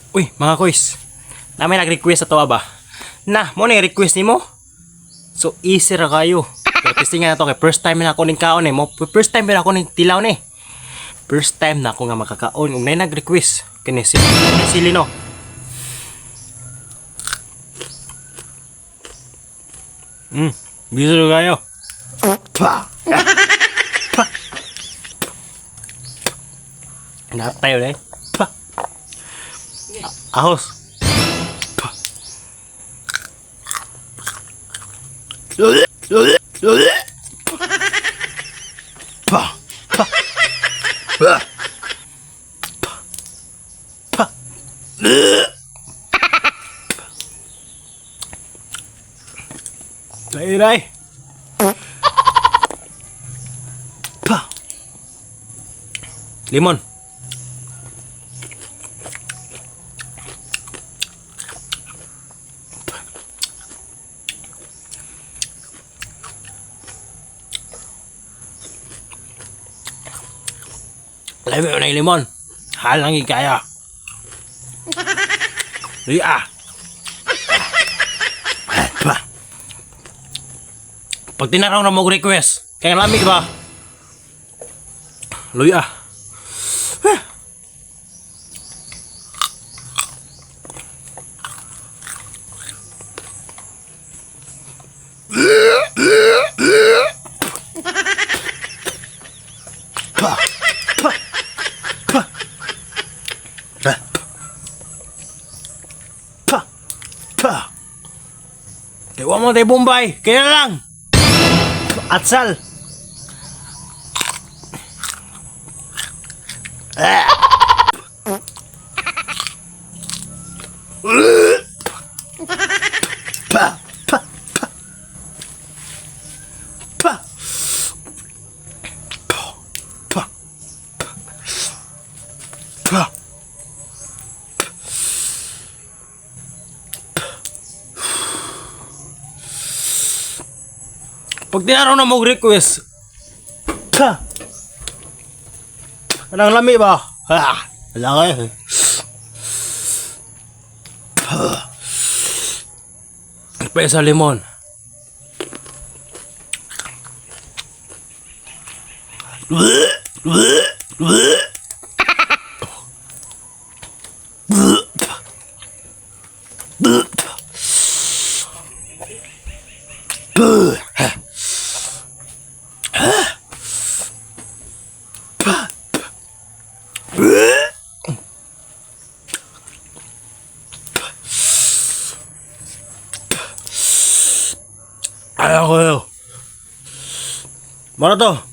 Uy, mga kuys. Namin nag-request sa tawa ba? Na, mo na yung request nimo? So easy ra kayo. Pero testing nga na to kay first time na ako ning kaon eh. Mo first time na ako ning tilaw ni. First time na ako nga makakaon ug nay nag-request kini si sili no. Biso na kayo. Pa. Pa. Natay ulit. Pa. Ahos. Pa. Pa. Pa. Pa. Pa. Đây đây. Pa. Limon. Lami na yung limon. Halang kaya. Iya. Pa. Pag tinaraw na mo request, kaya lami ba? Luya. Pa. Pa. Pa. Pa. Pa. Pa. Kaya mo tayo Bombay. Kaya na lang. Atsal. Pa. Pa. Pa. Pa. Pa. Pa. Pag tinaraw na mo request, pa. Anong lami ba? Ha. Wala kayo. Pa sa limon. Ayaw ko yun. Mara to.